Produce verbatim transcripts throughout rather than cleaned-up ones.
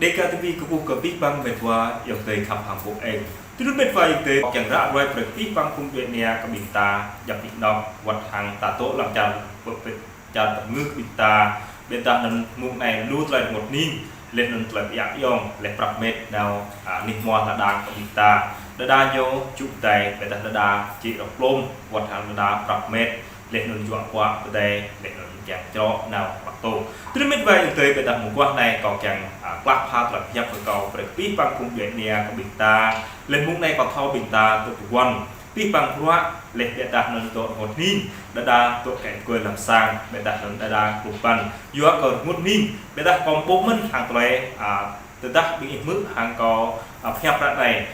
Ê ka tơ bi kơkuh kơ abih bang met wa ayŏng adơi khăp hăng pŭ eng. Tui anŭn met wa ayŏng adơi, kiăng ră ruai brơi kơ abih bang phung djuai ania kơ ƀing ta, djăp anih anŏm, wơ̆t hăng ta dŏ lăm čar, čar tơmngưh kơ ƀing ta, ƀiădah anŭn mơ̆ng anai lu tơlơi rơngot hning, laih anŭn tơlơi pơyap yong, laih prăp met nao, a, anih hmua lŏn đang kơ ƀing ta. Đơđa ñu čŭk dai, ƀiădah đơđa či rŏk plôm, wơ̆t hăng đơđa prăp met, laih anŭn juă kuă pơdai, laih anŭn kiăng črŏ nao pơtô. Tui anŭn met wa ayŏng adơi, ƀiădah mơguah anai kâo kiăng, a, klă pha tơlơi pơhiăp kơ kâo brơi kơ abih bang phung djuai ania kơ ƀing ta. Laih mơ̆ng anai kâo thâo ƀing ta dŏ tơguan, abih bang bruă, laih ƀiădah anŭn dŏ rơngot hning, đơđa dŏ kĕ tơgơi lăm sang, ƀiădah anŭn đơđa klŭp ƀăn. Yua kơ rơngot hning, ƀiădah kâo ƀuh mơ̆n hăng tơlơi, a, tơdah ƀing ih hmư̆ hăng kâo, a, pơhiăp ră anai.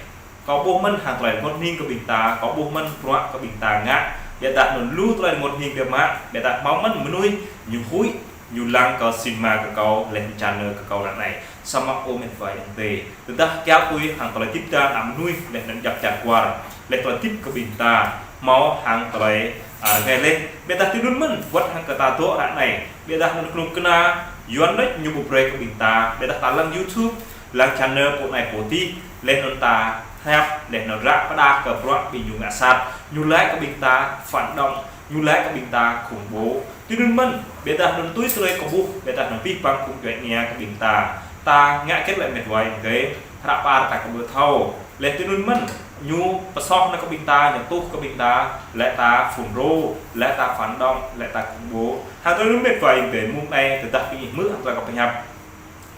Kâo ƀuh mơ̆n hăng tơlơi rơngot hning kơ ƀing ta, kâo ƀuh mơ̆n bruă kơ ƀing ta ngă, ƀiădah anŭn lu tơlơi rơngot hning biă mă, ƀiădah hmâo mơ̆n mơnuih ñu huĭ, ñu lăng kơ sinma kơ kâo, laih anŭn čar nơ kơ kâo ră anai. Samơ̆ ơ met wa ayŏng adơi, tơdah kiaŏ tui hăng tơlơi hơdip ta ană mơnuih, laih anŭn djăp čar kwar, laih tơlơi hơdip kơ ƀing ta, hmâo hăng tơlơi, a, rơngai laih, ƀiădah tui anŭn mơ̆n, wơ̆t hăng kơ ta dŏ ră anai, ƀiădah anŭn kơnuk kơna Yuan đôč ñu ƀu brơi kơ ƀing ta, ƀiădah ta lăng YouTube, lăng čar nơ pô anai pô adih, laih anŭn ta hiăp, laih anŭn ră pơdah kơ bruă ƀing ñu ngă sat, ñu laĭ kơ ƀing ta phản động, ñu laĭ kơ ƀing ta khủng bố. Tui anŭn mơ̆n, ƀiădah anŭn tui tơlơi kâo ƀuh, ƀiădah anŭn abih bang phung djuai ania kơ ƀing ta. Ta ngă hơget lĕ met wa ayŏng adơi, hră pơar ta kơ ƀu thâo. Laih tui anŭn mơ̆n, ñu pơsoh nao kơ ƀing ta, ñu tuh kơ ƀing ta, laĭ ta FULRO, laĭ ta phản động, laĭ ta khủng bố. Hăng tui anŭn met wa ayŏng adơi, mơ̆ng anai tơdah ƀing ih hmư̆ hăng tơlơi kâo pơhiăp,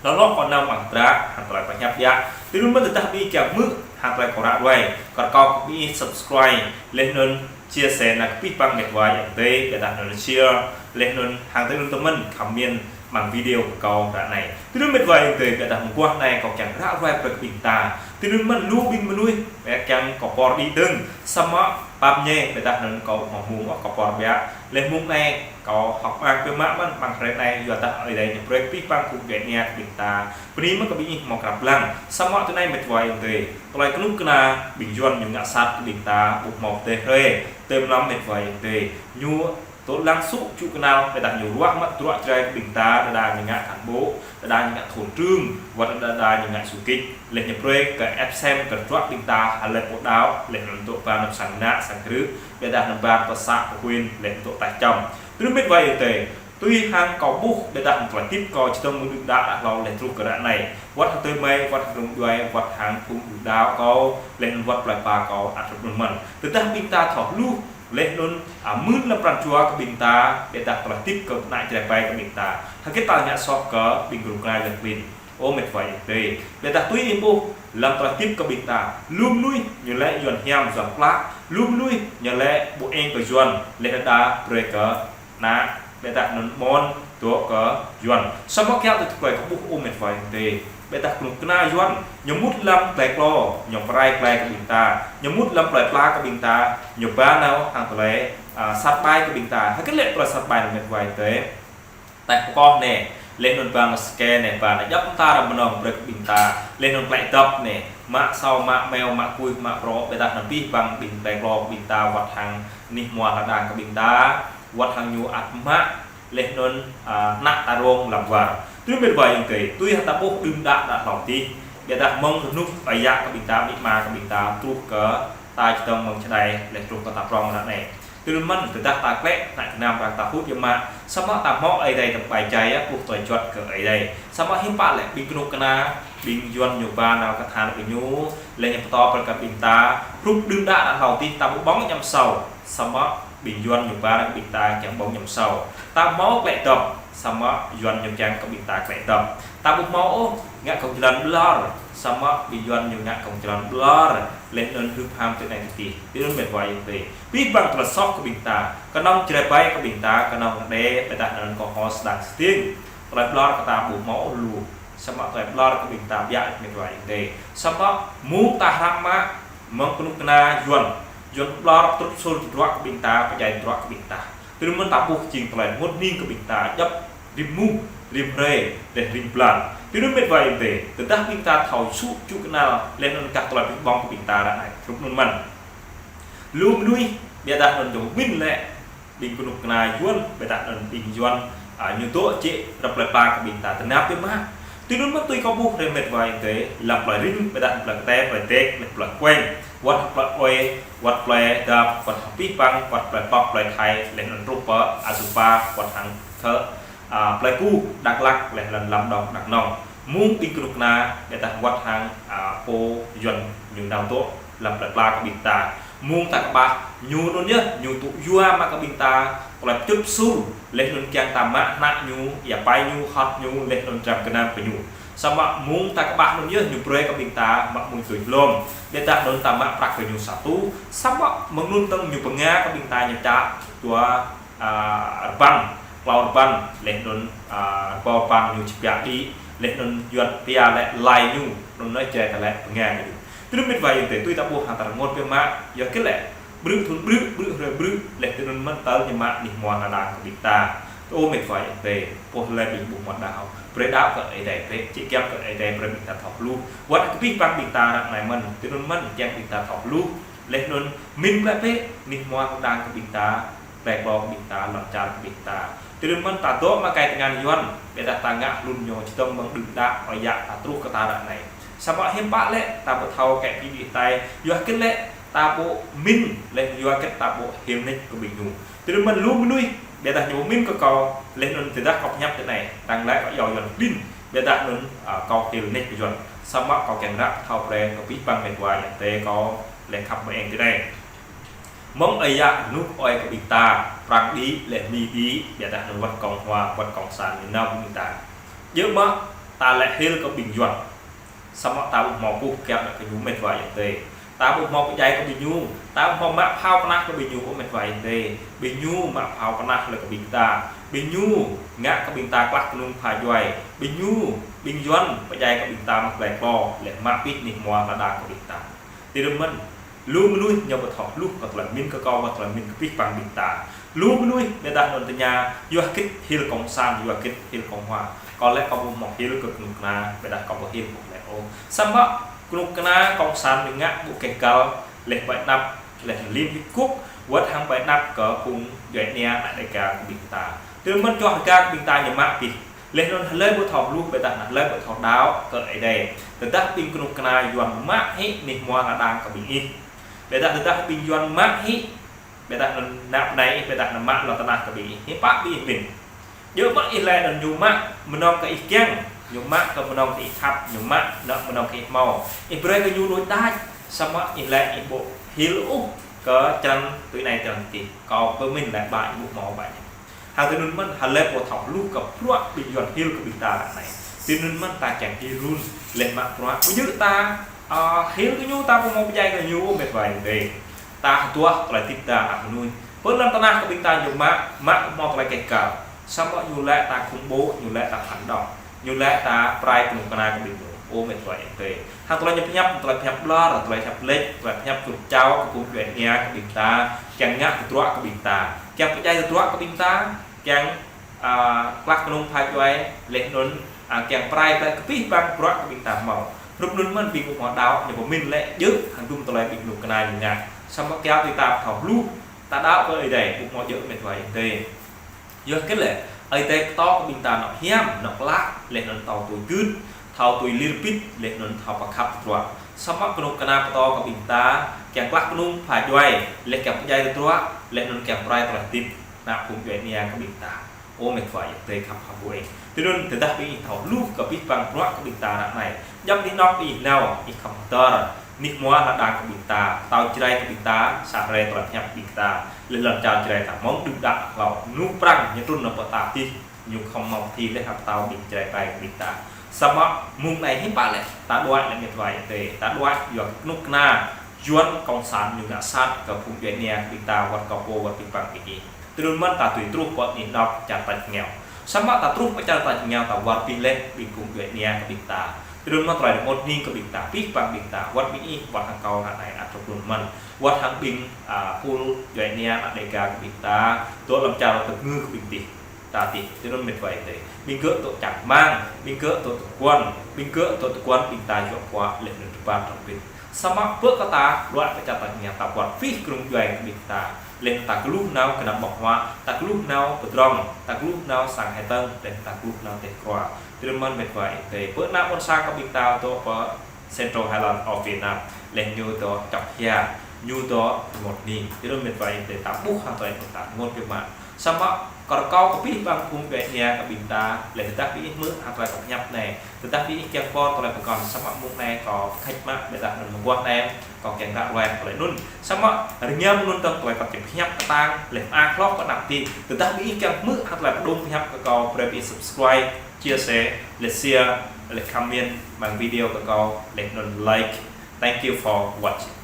lơ̆m lơ̆m kâo nao mơ̆ng tơdră, hăng tơlơi pơhiăp biă. Tui anŭn mơ̆n tơdah ƀing ih kiăng hmư̆ hăng tơlơi kâo ră ruai, kâo rơkâo kơ ƀing ih subscribe, laih anŭn chia sẻ nao kơ abih bang met wa ayŏng adơi, ƀiădah anŭn share, laih anŭn hăng tui anŭn tơmĕn comment amăng video kơ kâo ră anai. Tui anŭn met wa ayŏng adơi, ƀiădah mơguah anai kâo kiăng ră ruai brơi kơ ƀing ta. Tui anŭn mơ̆n lu ƀing mơnuih, ƀiă kiăng kâo pơr đĭ dơ̆ng, samơ̆ pap ñe, ƀiădah anŭn kâo hmâo mơ̆ng kâo pơr biă. Laih mơ̆ng anai kâo hơ̆k mơak biă mă mơ̆n amăng hrơi anai, yua dah Ơi Adai ñu brơi kơ abih bang phung djuai ania kơ ƀing ta. Bơni mơ̆n kơ ƀing ih hmâo krăp lăng. Samơ̆ tui anai met wa ayŏng adơi, tơlơi kơnuk kơna ƀing Yuan ñu ngă sat kơ ƀing ta, ƀu hmâo pơdơi hrơi, tơm lăm met wa ayŏng adơi. Ñu dŏ lăng sŭ čŭ kơnăl, ƀiădah ñu ruah mă tơdruă Jrai kơ ƀing ta, đơđa ñu ngă cán bộ, đơđa ñu ngă thôn trưởng, wơ̆t đơđa ñu ngă chủ tịch. Laih ñu brơi kơ ép sem kơ tơdruă ƀing ta, hlơi pô đaŏ, laih anŭn dŏ ba nao sang ană, sang krư̆, ƀiădah anŭn ba pơ să, pơ huyện, laih anŭn dŏ taih čăm. Tui anŭn met wa ayŏng adơi, tui hăng kâo ƀuh, ƀiădah anŭn tơlơi hơdip kâo čơdơ̆ng mơ̆ng đưm đă đă hlâo laih truh kơ ră anai. Wơ̆t hăng tơmơi, wơ̆t hăng rông djuai, wơ̆t hăng phung đưm đă kâo, laih anŭn wơ̆t plơi pla kâo, ăt hrup anŭn mơ̆n. Tơdah ƀing ta thâo hluh, laih anŭn, a, mưn lăm pran jua kơ ƀing ta, ƀiădah tơlơi hơdip kơ ană Jrai ƀai kơ ƀing ta. Hơget ta ngă soh kơ ƀing kơnuk kơna Yuan ƀin. Ơ met wa ayŏng adơi. Ƀiădah tui ih ƀuh, lăm tơlơi hơdip kơ ƀing ta. Lu mơnuih ñu laĭ Yuan hiam Yuan klă. Lu mơnuih ñu laĭ ƀu eng kơ Yuan, laih đơđa brơi kơ ană, ƀiădah anŭn mơ̆n dŏ kơ Yuan. Samơ̆ kiaŏ tui tơlơi kâo ƀuh ơ met wa ayŏng adơi. Ƀiădah kơnuk kơna Yuan, ñu mŭt lăm plơi klô, ñu pơrai plơi kơ ƀing ta. Ñu mŭt lăm plơi pla kơ ƀing ta, ñu ba nao hăng tơlơi, a, sat ƀai kơ ƀing ta. Hơget lĕ tơlơi sat ƀai anŭn met wa ayŏng adơi. Taih pơkoh anai, laih anŭn ba nao ske anai, ba nao djŏp mơta ră mơnơ̆ng brơi kơ ƀing ta. Laih anŭn klĕ dŏp anai, mă asâo, mă meo, mă kuih, mă prŏ, ƀiădah anŭn abih bang ƀing plơi klô ƀing ta, wơ̆t hăng anih hmua lŏn đang kơ ƀing ta, wơ̆t hăng ñu ăt mă, laih anŭn, a, ană ta rông lăm war. Tui anŭn met wa ayŏng adơi, tui hăng ta ƀuh đưm đă đă hlâo adih. Ƀiădah mơ̆ng rơnŭk ơi yă kơ ƀing ta, amĭ ama kơ ƀing ta, truh kơ ta čơdơ̆ng mơ̆ng čơđai, laih truh kơ ta prŏng ră anai. Tui anŭn mơ̆n, tơdah ta klĕ, ană gơnam arăng ta hŭt yơh mă. Samơ̆ ta hmâo Ơi Adai tơpai jai yơh, ƀuh tơlơi juăt kơ Ơi Adai. Samơ̆ hiư̆m pă lĕ ƀing kơnuk kơna, ƀing Yuan ñu ba nao kơ tơhan ƀing ñu, laih ñu pơtô brơi kơ ƀing ta, hrup đưm đă đă hlâo adih ta ƀu ƀơ̆ng añăm asâo. Samơ̆ ƀing Yuan ñu ba nao kơ ƀing ta kiăng ƀơ̆ng añăm asâo. Ta hmâo klĕ dŏp, samơ̆ Yuan ñu kiăng kơ ƀing ta klĕ dŏp. Ta ƀu hmâo ôh, ngă kông jơlan ƀlŏr, samơ̆ ƀing Yuan ñu ngă kông jơlan ƀlŏr, laih anŭn hưp ham tui anai tui adih. Tui anŭn met wa ayŏng adơi. Abih bang tơlơi soh kơ ƀing ta, kơnơ̆ng Jrai ƀai kơ ƀing ta, kơnơ̆ng Rơđê, ƀiădah anŭn kâo hmâo Sơdang Sơtiêng. Tơlơi ƀlŏr kơ ta ƀu hmâo ôh lu. Samơ̆ tơlơi ƀlŏr kơ ƀing ta biă met wa ayŏng adơi. Samơ̆ mơ̆ng ta hrăm mă, mơ̆ng kơnuk kơna Yuan, Yuan ƀlŏr truh sul tơdruă kơ ƀing ta, pơdjai tơdruă kơ ƀing ta. Tui anŭn mơ̆n ta ƀuh jing tơlơi rơngot hning kơ ƀing ta, djŏp rĭm mông, rĭm hrơi, laih rĭm blan. Tui anŭn met wa ayŏng adơi, tơdah ƀing ta thâo sŭ čŭ kơnăl, laih anŭn kah tơlơi ƀing ƀơ̆ng kơ ƀing ta ră anai, hrup anŭn mơ̆n. Lu mơnuih, ƀiădah anŭn dŏ ƀing lĕ, ƀing kơnuk kơna Yuan, ƀiădah anŭn ƀing Yuan, a, ñu dŏ jĕ ră plơi pla kơ ƀing ta tơnap biă mă. Tui anŭn mơ̆n tui kâo ƀuh rai met wa ayŏng adơi, lăm plơi Ring, ƀiădah plơi Kơtĕ, plơi Dek, laih plơi Kueng, wơ̆t plơi Ôi, wơ̆t plơi Dap, wơ̆t Pih Păng, wơ̆t plơi Pŏk, plơi Thai, laih anŭn truh pơ Asupa, wơ̆t hăng kơ, a, plơi Ku, Dak Lak, laih anŭn Lâm Đồng, Dak Nông. Mơ̆ng ƀing kơnuk kơna, ƀiădah wơ̆t hăng, a, pô Yuan ñu nao dŏ lăm plơi pla kơ ƀing ta. Mơ̆ng ta kơƀah, ñu anŭn yơh, ñu tŭ yua mă kơ ƀing ta, tơlơi čut sur, laih anŭn kiăng ta mă hnă ñu, ia pai ñu, hơt ñu, laih anŭn dram gơnam kơ ñu. Samơ̆ mơ̆ng ta kơƀah anŭn yơh, ñu brơi kơ ƀing ta mă mui tui hlom. Ƀiădah anŭn ta mă prăk kơ ñu sa rơtuh, samơ̆ mơ̆ng anŭn tơ̆ng ñu pơnga kơ ƀing ta ñu čă, dua, a, rơbăn, klâo rơbăn, laih anŭn, a, rơbâo rơbăn ñu či pia đĭ, laih anŭn Yuan pia lĕ lai ñu, anŭn anai jai ta lĕ pơnga kơ ñu. Tui anŭn met wa ayŏng adơi, tui ta ƀuh hăng ta rơngot biă mă, yua kơ lĕ, brư̆ thŭn brư̆, brư̆ hrơi brư̆, laih tui anŭn mơ̆n tơl ñu mă anih hmua lŏn đang kơ ƀing ta. Ơ met wa ayŏng adơi, pô lĕ ƀing ƀu hmâo đaŏ, brơi đaŏ kơ Ơi Adai bĕ, či kiăng kơ Ơi Adai brơi ƀing ta thâo hluh. Wơ̆t kơ Pih Păng ƀing ta ră anai mơ̆n, tui anŭn mơ̆n kiăng ƀing ta thâo hluh. Laih anŭn mĭn bĕ bĕ, anih hmua lŏn đang kơ ƀing ta, plơi pla kơ ƀing ta, lŏn čar kơ ƀing ta. Tui anŭn mơ̆n ta dŏ mă kai tơngan Yuan, ƀiădah ta ngă hlŭn ñu čơdơ̆ng mơ̆ng đưm đă, ơi yă ta truh kơ ta ră anai. Samơ̆ hiư̆m pă lĕ, ta ƀu thâo kĕ pơđĭ tai, yua kơ lĕ, ta ƀu mĭn, laih yua kơ ta ƀu hil nik kơ ƀing ñu. Tui anŭn mơ̆n lu mơnuih, ƀiădah ñu mĭn kơ kâo, laih anŭn tơdah kâo pơhiăp tui anai, tăng lĕ kâo iâu Yuan klin, ƀiădah anŭn, a, kâo hil nik kơ Yuan. Samơ̆ kâo kiăng ră thâo brơi kơ Pih Păng met wa ayŏng adơi kâo lĕ khăp mơ̆ng tui anai. Mơ̆ng ơi yă rơnŭk ơi kơ ƀing ta, Prăng đĭ, laih Mi đĭ, ƀiădah anŭn wơ̆t Cộng hòa, wơ̆t Cộng sản ñu nao kơ ƀing ta. Djơ̆ mơ̆, ta lĕ hil kơ ƀing Yuan. Samơ̆ ta ƀu hmâo puh kiăp kơ ñu met wa ayŏng adơi. Ta ƀu hmâo pơdjai kơ ƀing ñu, ta ƀu hmâo mă phao pơnah kơ ƀing ñu ôh met wa ayŏng adơi. Ƀing ñu mă phao pơnah lĕ kơ ƀing ta. Ƀing ñu ngă kơ ƀing ta klah kơnung pha djuai. Ƀing ñu, ƀing Yuan pơdjai kơ ƀing ta mă glai klo, laih mă pih anih hmua lŏn đang kơ ƀing ta. Tui anŭn mơ̆n, lu mơnuih ñu ƀu thâo hluh kơ tơlơi mĭn kơ kâo, kơ tơlơi mĭn kơ Pih Păng ƀing ta. Lu mơnuih ƀiădah anŭn tơña, yua hơgĕt hil Cộng sản, yua hơgĕt hil Cộng hòa. Kâo lĕ kâo ƀu hmâo hil kơ kơnuk kơna, ƀiădah kâo ƀu hil kơ lĕ ôh. Samơ̆ kơnuk kơna Cộng sản ñu ngă ƀu keh găl, laih ƀơi anăp, laih Liên Hiệp Quốc, wơ̆t hăng ƀơi anăp kơ phung djuai ania ană Đêga kơ ƀing ta. Tui anŭn mơ̆n čuah Đêga kơ ƀing ta ñu mă pih. Laih anŭn hlơi ƀu thâo hluh, ƀiădah anŭn hlơi ƀu thâo đaŏ kơ Ơi Adai. Tơdah ƀing kơnuk kơna Yuan mă hĭ anih hmua lŏn đang kơ ƀing ih. Ƀiădah tơdah ƀing Yuan mă hĭ, ƀiădah anŭn anăp anai ih, ƀiădah anŭn mă lŏn tơnah kơ ƀing ih. Hiư̆m pă ƀing ih mĭn. Djơ̆ mơ̆ ih lĕ anŭn ñu mă mơnơ̆ng kơ ih kiăng, ñu mă kơ mơnơ̆ng kơ ih khăp, ñu mă anŭn mơnơ̆ng kơ ih hmâo. Ih brơi kơ ñu đôč đač, samơ̆ ih lĕ ih ƀu hil ôh kơ črăn tui anai črăn tih. Kâo pơmĭn lĕ ƀă ih ƀu hmâo ƀă ñu. Hăng tui anŭn mơ̆n, hlơi pô thâo hluh kơ bruă ƀing Yuan hil kơ ƀing ta ră anai. Tui anŭn mơ̆n ta kiăng hil run, laih mă bruă. Ƀu djơ̆ ta, a, hil kơ ñu ta ƀu hmâo pơdjai kơ ñu ôh met wa ayŏng adơi. Ta hơduah tơlơi hơdip ta ană mơnuih. Pơ lŏn tơnah kơ ƀing ta ñu mă, mă hmâo tơlơi keh găl. Samơ̆ ñu lĕ ta khủng bố, ñu lĕ ta phản động. Ñu lĕ ta prai kơnuk kơna kơ ƀing ñu. Ơ met wa ayŏng adơi. Hăng tơlơi ñu pơhiăp, tơlơi pơhiăp ƀlŏr, tơlơi pơhiăp lĕč, tơlơi pơhiăp čŭt čao kơ phung djuai ania kơ ƀing ta, kiăng ngă tơdruă kơ ƀing ta. Kiăng pơdjai tơdruă kơ ƀing ta, kiăng, a, klah kơnung pha djuai, laih anŭn, a, kiăng prai tơlơi kơ Pih Păng bruă kơ ƀing ta hmâo. Hrup anŭn mơ̆n ƀing ƀu hmâo đaŏ, ñu pơmĭn lĕ djơ̆, hăng dum tơlơi ƀing kơnuk kơna ñu ngă. Samơ̆ kiăng tui ta thâo hluh, ta đaŏ kơ Ơi Adai, ƀu hmâo djơ̆ met wa ayŏng adơi. Yua hơgĕt lĕ, Ơi Adai pơtô kơ ƀing ta anŏ hiam, anŏ klă, laih anŭn thâo tui gưt, thâo tui lir bit, laih anŭn thâo pơkhăp tơdruă. Samơ̆ kơnuk kơna pơtô kơ ƀing ta, kiăng klah kơnung pha djuai, laih kiăng pơdjai tơdruă, laih anŭn kiăng prai tơlơi hơdip, ană phung djuai ania kơ ƀing ta. Ơ met wa ayŏng adơi khăp hơbui. Tui anŭn tơdah ƀing ih thâo hluh kơ Pih Păng bruă kơ ƀing ta ră anai. Djŏp anih anŏm ih nao, ih khŏm hơdơr. Anih hmua lŏn đang kơ ƀing ta, tơl Jrai kơ ƀing ta, sa hrơi tơlơi pơhiăp ƀing ta, laih lŏn čar Jrai ta mơ̆ng đưm đă hlâo, ñu Prăng ñu trŭn nao pơ ta tih, ñu khŏm mơ̆ng tih laih hăng tơl ƀing Jrai pai kơ ƀing ta. Samơ̆ mơ̆ng anai hiư̆m pă lĕ, ta đuaĭ lĕ met wa ayŏng adơi, ta đuaĭ yua kơnuk kơna, Yuan Cộng sản ñu ngă sat kơ phung djuai ania kơ ƀing ta wơ̆t kơ pô wơ̆t Pih Păng ƀing ih. Tui anŭn mơ̆n ta tui truh pơ anih anŏm čar tač rơngiao. Samơ̆ ta truh pơ čar tač rơngiao ta wơr bĭt laih ƀing phung djuai ania kơ ƀing ta. Tui anŭn mơ̆n tơlơi rơngot hning kơ ƀing ta, Pih Păng ƀing ta, wơ̆t ƀing ih, wơ̆t hăng kâo ră anai ăt hrup anŭn mơ̆n. Wơ̆t hăng ƀing, a, pul djuai ania ană Đêga kơ ƀing ta, dŏ lăm čar tơngư kơ ƀing tih. Ta tih, tui anŭn met wa ayŏng adơi. Ƀing gơ̆ dŏ čang rơmang, ƀing gơ̆ dŏ tơguan, ƀing gơ̆ dŏ tơguan ƀing ta yua pơpŭ laih anŭn tơpă tơpit. Samơ̆ pơ kơ ta, đuaĭ pơ čar tač rơngiao ta wơr bĭt kơnung djuai kơ ƀing ta. Laih ta kơluh nao gơnam ƀơ̆ng huă, ta kơluh nao pơdrŏng, ta kơluh nao sang hơtơ̆ng, laih ta kơluh nao teh krua. Tơdơi mơ̆n mĕt wa ơi, pơ anăp ƀôn sang kơ ƀing ta dŏ pơ Central Highland of Vietnam. Laih ñu dŏ čŏk hia, ñu dŏ rơngot hning. Tơdơi mơ̆n mĕt wa ơi, ta ƀuh hăng tơlơi anŭn ta rơngot biă mă. Samơ̆ kâo rơkâo kơ abih bang phung djuai ania kơ ƀing ta, laih tơdah ƀing ih hmư̆ hăng tơlơi kâo pơhiăp anai. Tơdah ƀing ih kiăng pơkŏn tơlơi pơkŏn, samơ̆ mơ̆ng anai kâo khăč mă, ƀiădah anŭn mơguah anai, kâo kiăng ră ruai tơlơi anŭn. Samơ̆ rơngiă mơ̆ng anŭn tơlơi kâo či pơhiăp kơtang, laih mơak hloh kơ anăp ti. Tơdah ƀing ih kiăng hmư̆ hăng tơlơi pơdŏng pơhiăp kơ kâo, brơi ƀing ih subscribe, chia sẻ, laih share, laih comment, mơ̆ng video kơ kâo, laih anŭn like. Thank you for watching.